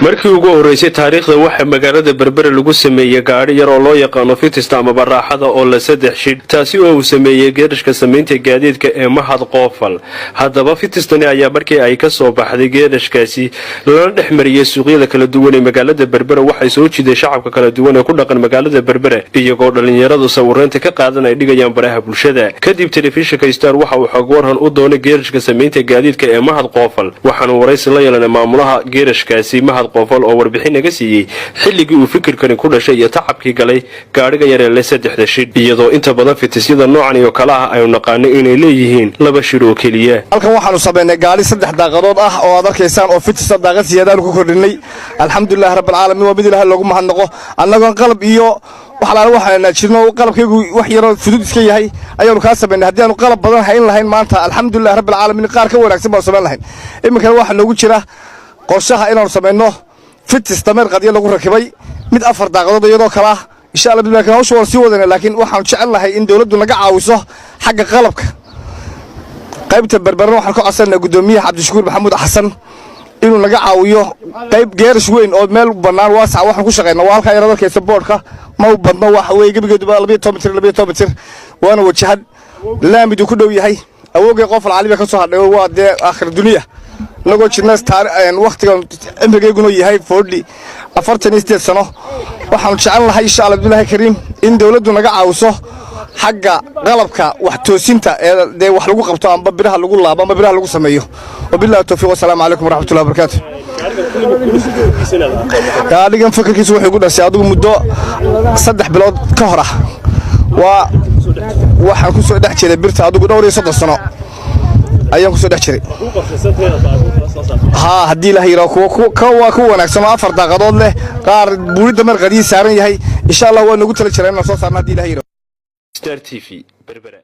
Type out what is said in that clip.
Markii ugu horreysay taariikhda, waxaa magaalada Berbere lagu sameeyey gaadhi yar oo loo yaqaano fitista ama baraaxada oo la saddex shidh, taasi oo uu sameeyey geerashka samaynta gaadiidka ee Mahad Qoofal. Haddaba fitistani ayaa markii ay ka soo baxday geerashkaasi lana dhex mariyey suuqyada kala duwan ee magaalada Berbere, waxay soo jiiday shacabka kala duwan ee ku dhaqan magaalada Berbere, iyagoo dhallinyaradu sawiraynta ka qaadan ay dhigayaan baraha bulshada. Kadib Telefishinka Star waxa uu xog waran u doonay geerashka samaynta gaadiidka ee Mahad Qoofal. Waxaanu waraysi la yeelanay maamulaha geerashkaasi, Mahad Qoofal, oo warbixin naga siiyey xilligii uu fikirkani ku dhashay iyo tacabkii galay gaadhiga yaree le saddexda shidh, iyadoo inta badan fitisyada noocan iyo kale ah aynu naqaano inay leeyihiin laba shidh oo keliya. Halkan waxaanu samaynay gaadhi saddex daaqadood ah oo aad arkaysaan oo fitisa, daaqad siyaadaanu ku kordhinay. Alxamdulilahi rabbilcaalamiin, waa mid Ilaahay loogu mahadnaqo. Annagoon qalab iyo waxalaala waxaana jirno, qalabkaygu wax yaroo fudud iska yahay ayaanu kaa samaynay. Haddii aanu qalab badan hayn lahayn maanta, alxamdulilahi rabbilcaalamiin, qaar ka wanaagsan baanu samayn lahayn. Iminkana waxaa noogu jira qorshaha inaanu samayno fitis dameer qadyo lagu rakibay, mid afar daaqadood iyadoo kale ah, insha Allah. Laakiin hawsha waan sii wadana, laakiin waxaanu jecel lahay in dawladdu naga caawiso xagga qalabka. Qaybta Berberna waxaan ka codsanaa guddoomiyaha Cabdishakuur Maxamuud Xasan inuu naga caawiyo qayb geerash weyn oo meel bannaan waasac. Waxaan ku shaqaynaa waa halkaa yarad arkaysa, boodhka ma u badno. Waxa weeye gebigeeduba 12 mitir, 12 mitir, waana wajahad laamiduu ku dhow yahay. Awoogay Qofal Cali baa ka soo hadhay, waa dee aakhir duniya. Inagoo jirna wakhtigan cimrigayguna yahay 48 sano, waxaanu jecel lahay, insha Allah bilahi kariim, in dawladdu naga caawiso xagga qalabka wax toosinta ee dee wax lagu qabto, amba biraha lagu laabo amba biraha lagu sameeyo. Wabillahi tawfiiq, wasalaamu calaykum waraxmatullahi wabarakaatu. Gaadhigan fikirkiisu wuxuu ku dhashay adigu muddo 3 bilood ka hor ah. Waa waxaan ku soo dhex jiray birta adigu dhowr iyo 30 sano ayaan ku soo dhex jiray. Haa, haddii Ilaah yidhaho, kuwa waa ku wanaagsan oo afar daaqadood leh, qaar buuri dameer qadiyi saaran yahay. Insha Allah waa nagu tala jiraa inaan soo saarno haddii Ilaah yidhaho. Star TV, Berbera.